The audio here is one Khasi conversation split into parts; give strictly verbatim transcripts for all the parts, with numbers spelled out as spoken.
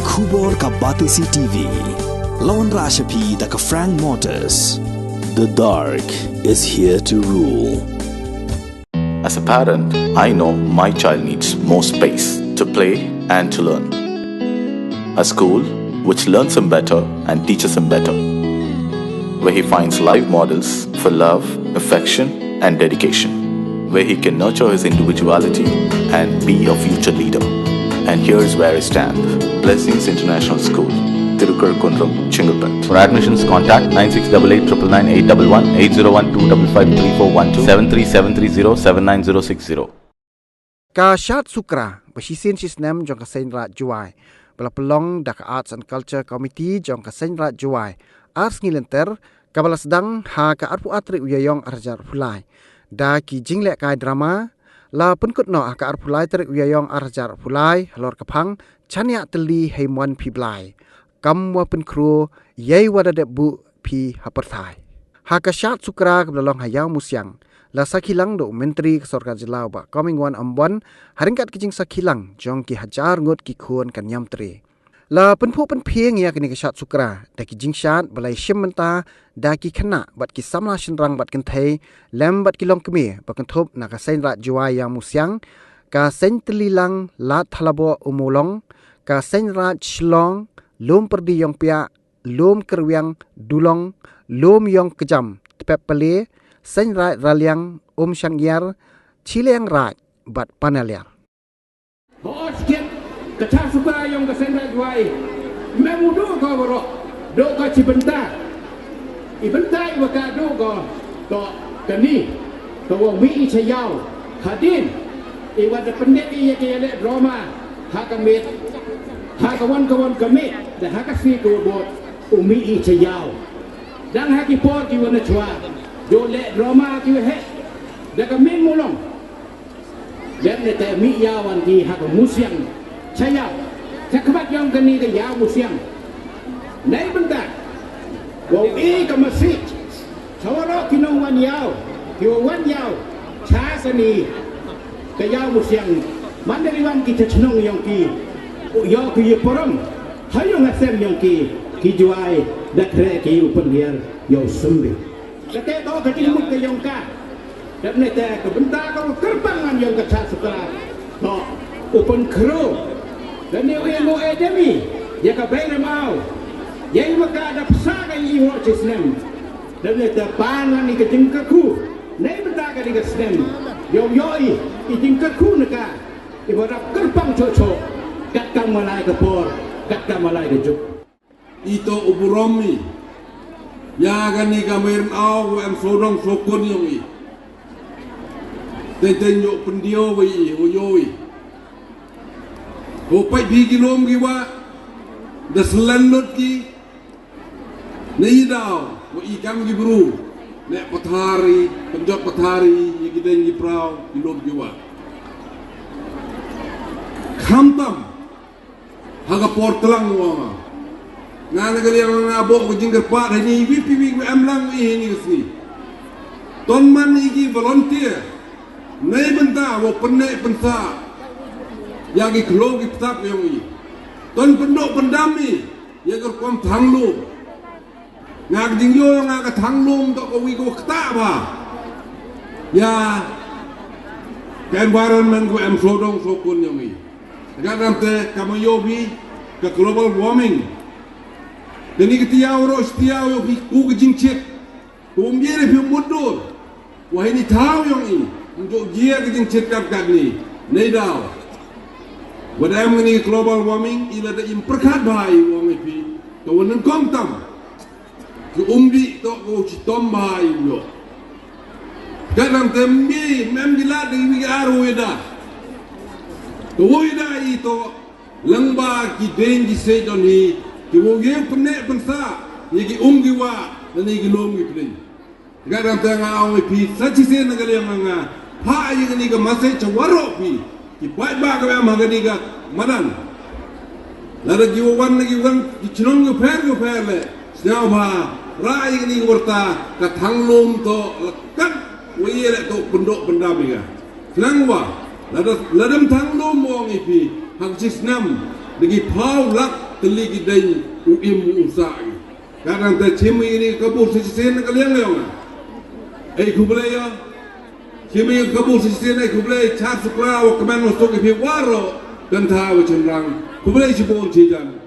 Khubor ka Batesi T V. Lawan Rashapi da ka Frank Motors. The dark is here to rule. As a parent, I know my child needs more space to play and to learn. A school which learns him better and teaches him better, where he finds live models for love, affection, and dedication, where he can nurture his individuality and be a future leader. And here's where I stand. Blessings International School, Tirukar Kundrum, Chengalpet. For admissions, contact nine six double eight triple nine eight double one, eight zero one two double five three four one two, seven three seven three zero seven nine zero six zero. Ka Shad Sukra ba shisien shisnem jong ka Seiñ Raij Jowai, ba la pynlong da ka Arts and Culture Committee jong ka Seiñ Raij Jowai, ar sngi lynter, kaba la sdang ha ka arphew ar tarik u Ïaïong ar hajar arphew lai da ki jinglehkai drama, la pynkut noh ha ka arphew lai tarik u Ïaïong ar hajar arphew lai halor ka phang Chaniah Tylli Hei Mon Phi Blai, kam wa pynkhruw, ïai wa da dep buh phi ha pyrthai. Ha ka Shad Sukra kaba la long ha Ïawmusiang, la sakhi lang da u Myntri ka Sorkar Jylla u Bah Comingone Ymbon, ha ryngkat ki jingsakhi lang jong ki hajar ngut ki khun ka niam tre. La pynphuh pynphieng ïa kane ka Shad Sukra da ki jingshad ba la ïashim bynta da ki khynnah bad ki samla shynrang bad kynthei, lem bad ki longkmie ba kynthup na ka Seiñ Raij Jowai Ïawmusiang, ka Seiñ Tylli Lang Lad Thalaboh Ummulong, ka Seiñ Raij Shillong Lum Pyrdi Ïongpiah, Lum Kyrwiang Dulong, Lum Ïong Kjam Tpep Pale, Seiñ Raij Raliang Umshangïar, Chilliang Raij bad Panaliar. Hooid, ka Shad Sukra ïong ka Seiñ Raij Jowai, mem u duh ka waroh, duh ka shi bynta. I bynta iwa ka duh ka, to kani, ka wa mih i sha ïaw. Hadien iwa da pyndep i ïa ka ïaleh drama ha ka miet, ha ka wan ka wan ka miet, da ha ka sngi ka wa bud, u mih i sha ïaw. Dang ha ki por ki wa na chwa, duh leh drama ki wa heh da ka miet Mulong. Dep ne te mih ïaw wan ki ha ka Musiang sha ïaw, sha khmat ïong kani ka Ïawmusiang. Nei bynta wow i ka message sha waroh ki nongwan ïaw, ki wa wan ïaw sha kani ka Ïawmusiang. Man da ri wan ki sha chnong ïong ki, ïoh ki ïa parom ha ïong ha sem ïong ki, ki Jowai da khreh ki u pynhiar ïa u symbi. Kata ka ka jingmut ka ïong ka. Dep ne te ka bynta ka wa kyrpang ngan ïong ka Shad Sukra, to u pynkhruw. Dep ne u ïeng u e demi ïa ka Bei Ramaw, ïa i wa ka da psa ka i wa chi snem. Dep ne te pan ngan i ka jingkyrkhu. Nei bynta ka di ka snem ïong ïoh i i jingkyrkhu na ka i wa da kyrpang choh choh. Kat kam wa lai ka por, kat kam wa lai ka juk. I to u burom i ïa kani ka Mei Rynau wa em sawdong sawkun ïong i. Teng teng ïoh pyndiaw wa i, u ïoh i. Ko pait bhi ki lum ki wah da slen lut ki. Ne i daw wa i kam ki bru ne pathar i, pynjot pathar i ïa ki deng ki praw, ki lum ki wah. Khamtam ha ka por tlang wa nga. Nga na ka liang nga bok ka jingkyrpad ha ini i wipi wi em lang i ha ini ka sngi. Ton man i ki volunteer nei bynta wa pynneh pynsah ïa ki khlong ki ptap ïong i. Ton pynduh pyndam i ïa ka rukom thang lum. Nga ka jingïoh nga ka thang lum to ka wi ko ktah ba ïa ka environment ko em sawdong sawkun ïong i. Ka dang te ka ma ïoh bi ka global warming. Te ni ka tiaw ro tiaw ïoh bi ku ka jingchit. Ko um ye re phi mut dur. Wa hi ni thaw ïong i, njuk jia ka jingchit kat kat ni, nei daw. Wa da em ni global warming, i la da im pyrkhat bha i wa ngi phi, ka wa nyngkong tam. Ki um dih to ko chi tom bha i wa. Kat nam tem bi, mem ji la da i wi ar wa da. Ka wa da i to, lang ba ki deng ki sej don hi, ki wa ye pynneh pynsah, ye ki um ki wa, dan i ki lum ki pdeng. Ka dang te nga ong ïa phi sa shisien na ka liang nga. Phah ïa kani ka message sha waroh phi ki paidbah kiba em ha kani ka madan. Lada ki wan na ki wan ki chnong ki pher ki pher leh, sngewbha rah ïa kani ka warta, ka thang lum to la kat wa ïa leh to pynduh pyndam ïa ka. Khnang wa lada, lada ym thang lum, ong ïa phi, ha ka shi snem da ki phew lak Tylli ki deiñ u im u sah ki. Ka dang te shim ïa ini ka bur sa shisien ka liang liang. Ai khublei ïa. Shim ïa ka bur sa shisien ai khublei, Shah Sukla wa kmen wa suk ïa phi waroh. Kynthei wa shynrang. Khublei shibun shijan.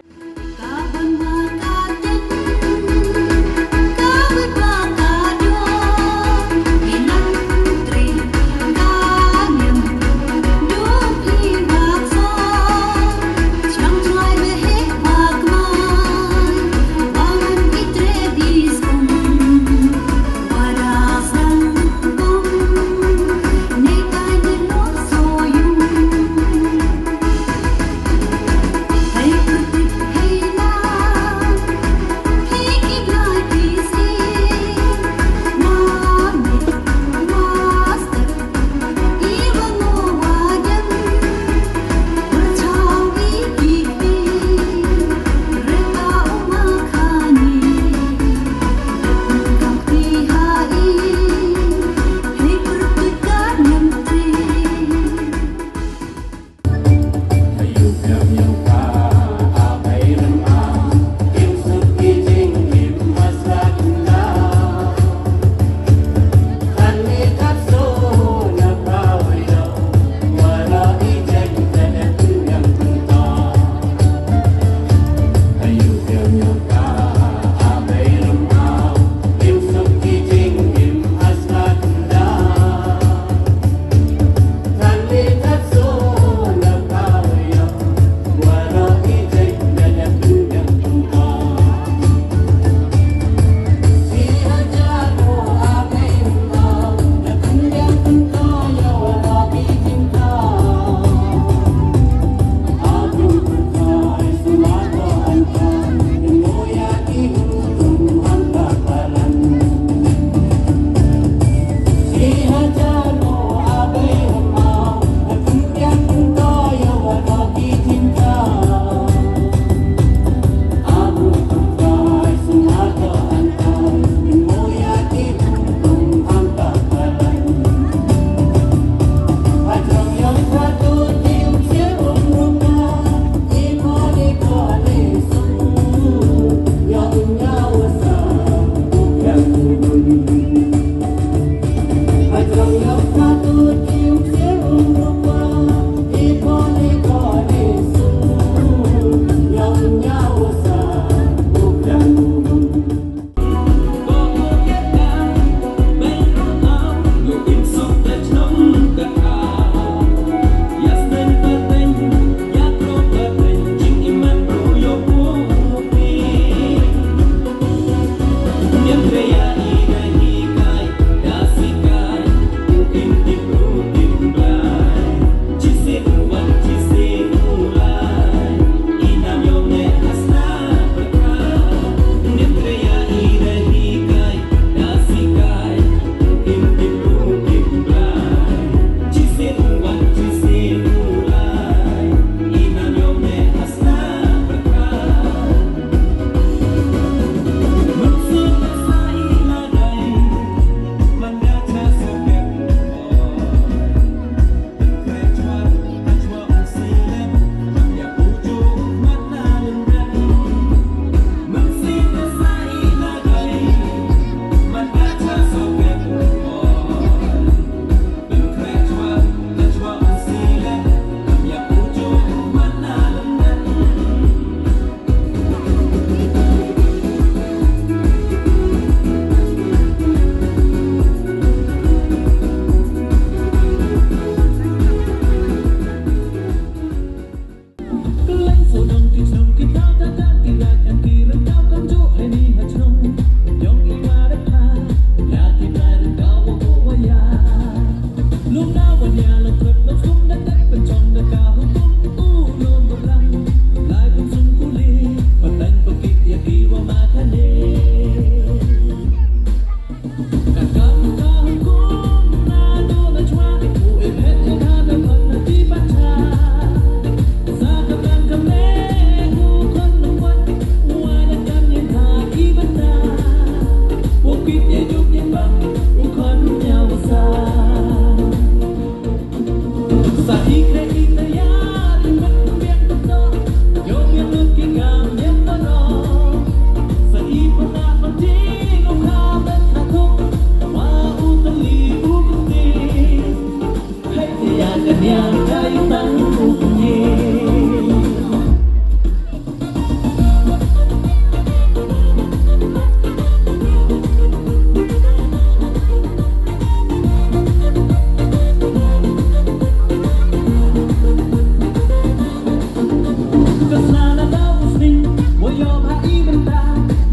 Ka sna na daw u sning, wa yoh bha i bynta,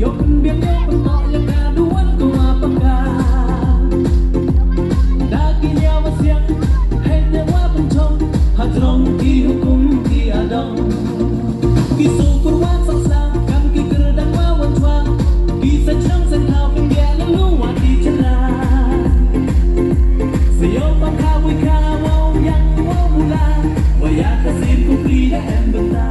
yoh pynbiang yoh pyntoh ïa ka duwan ka wa paka. Da ki nia wa siang, hei ne wa pynchong, ha jrong ki hukum ki adong. Ki su kur wa sa sa, kam ki kyrdan wa wan chwa, ki sa chang sa thaw pynbiang na lu wa ki chana. Sa yoh paka wi ka wa yang wa bula, wa ya ka sin ku pli da em bynta.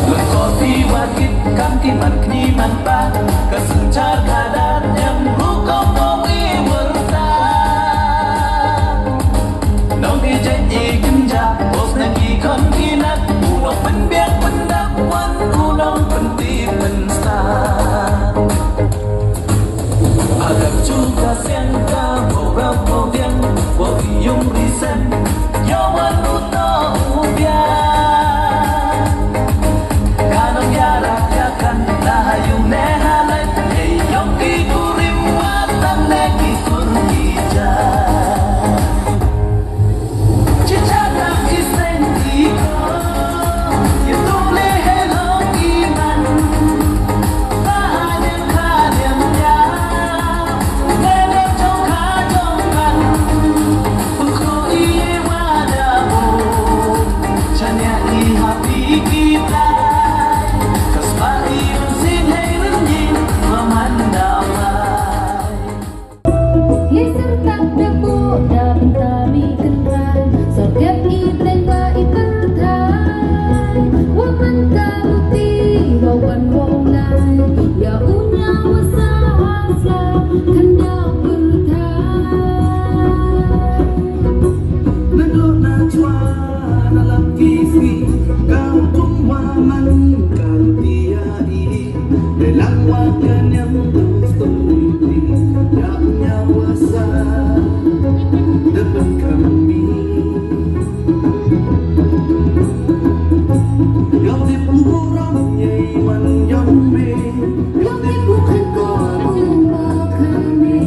Lok kopi wakit kam ki man kni man pa. Ka seng char ka dat nyam ru kong kong i werta. Nong i jet i kynja bos na ki khon ki nat. U nong pynbiak pyndap wan u nong pynti pynsa. Agak chu ka siang ka bo rau bo diang bo i yung risen. Yo wan u to u bia. Ka nong ya rak ya kan na ha yung ne ha lai. Ei yong ki kurim wa tan ne ki kur ki ja. Lei syrtak da buh da bynta mi kynran, sor kep i teng ba i pyrthai. Wa man ka ruti, wa wan wong nai, ïa u ñiaw wa sa ha sla, khyndaw pyrthai. Naduh na chwa na lak ki sngi, ka hukum wa man ka ruti ïa i. Dei lang wa ka niam tu stori, ïa u ñiaw wa sa, da pynkham mi. Ïa u dei u burom ïa i man ïa u me, ïa u dei u khen ko u ma kane.